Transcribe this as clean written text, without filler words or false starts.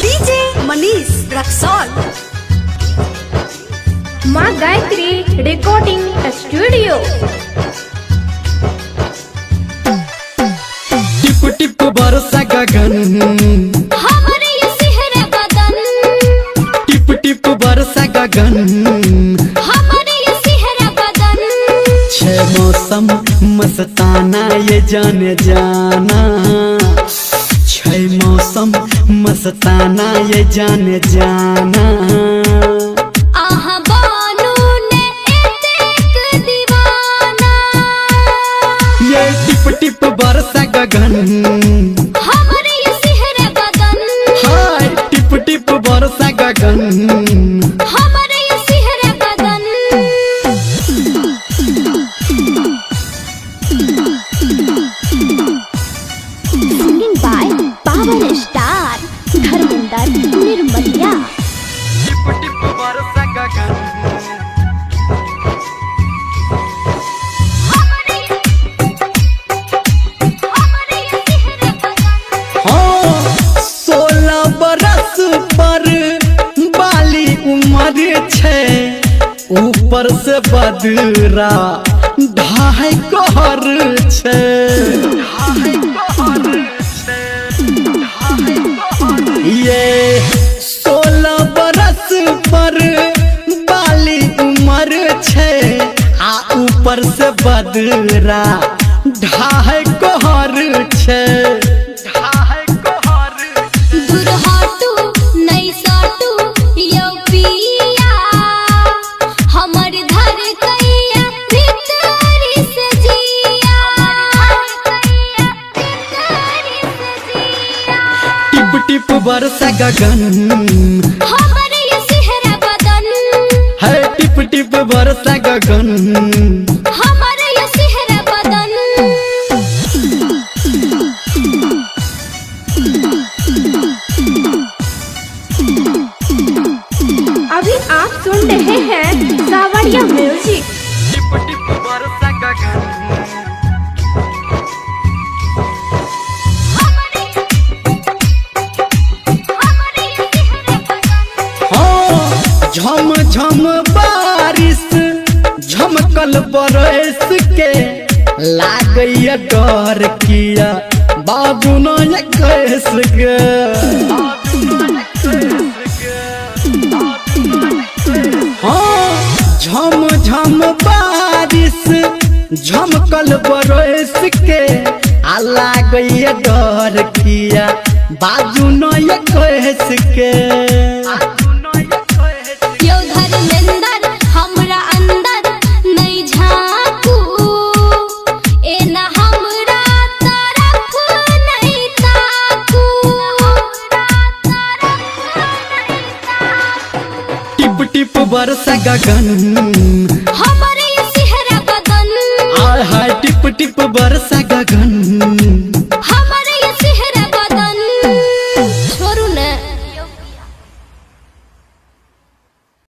DJ Manish Raxaul. माँ Gayatri recording studio. Tip tip बरसा गगन, हमरे ये सिहर बदन। टिप टिप बरसा गगन, हमरे ये सिहर बदन। छह मौसम मस्ताना ये जाने जाना, छह मौसम मस्ताना ये जाने जाना। आहा बानू ने एतेक दीवाना। ये टिप टिप बरसा गगन, हमरे ये सिहर बदन। हाय टिप टिप बरसा गगन, हमरे ये सिहर बदन। Singing by power star Dharmendra Nirmaliya. Tip tip बरसा गगन। हमरे ये सिहर बदन। हाँ 16 बरस पर बाली उम्र छे, ऊपर से बदरा ढाई कहर छे। ये 16 बरस पर बाली उम्र छे, आ ऊपर से बदरा ढाई कहर छे। दूर हटू नहीं सटू यौ पिया, हमर धर कैया भीतरी से जिया। टिप टिप बरसा गगन, हमर ये सिहरा बदन। है टिप टिप बरसा गगन, हमर ये सिहरा बदन। अभी आप सुन रहे हैं सावरिया म्यूजिक। टिप टिप बरसा गगन। हमर ये सिहरा बदन। हाँ झम झम बारिश झमकल बरस के, लागैया डर किया बाबू न कैस के। हाँ झम झम बारिश झमकल बरस के, आ लागैया डर किया बाजू न कैस के। यौ धर्मेंद्र हमरा अंदर नहीं झांकू, एना हमरा तरफ नहीं ताकू। टिप टिप बरसा गगन, हमरे ये सिहरा बदन। आय हाय टिप टिप बरसा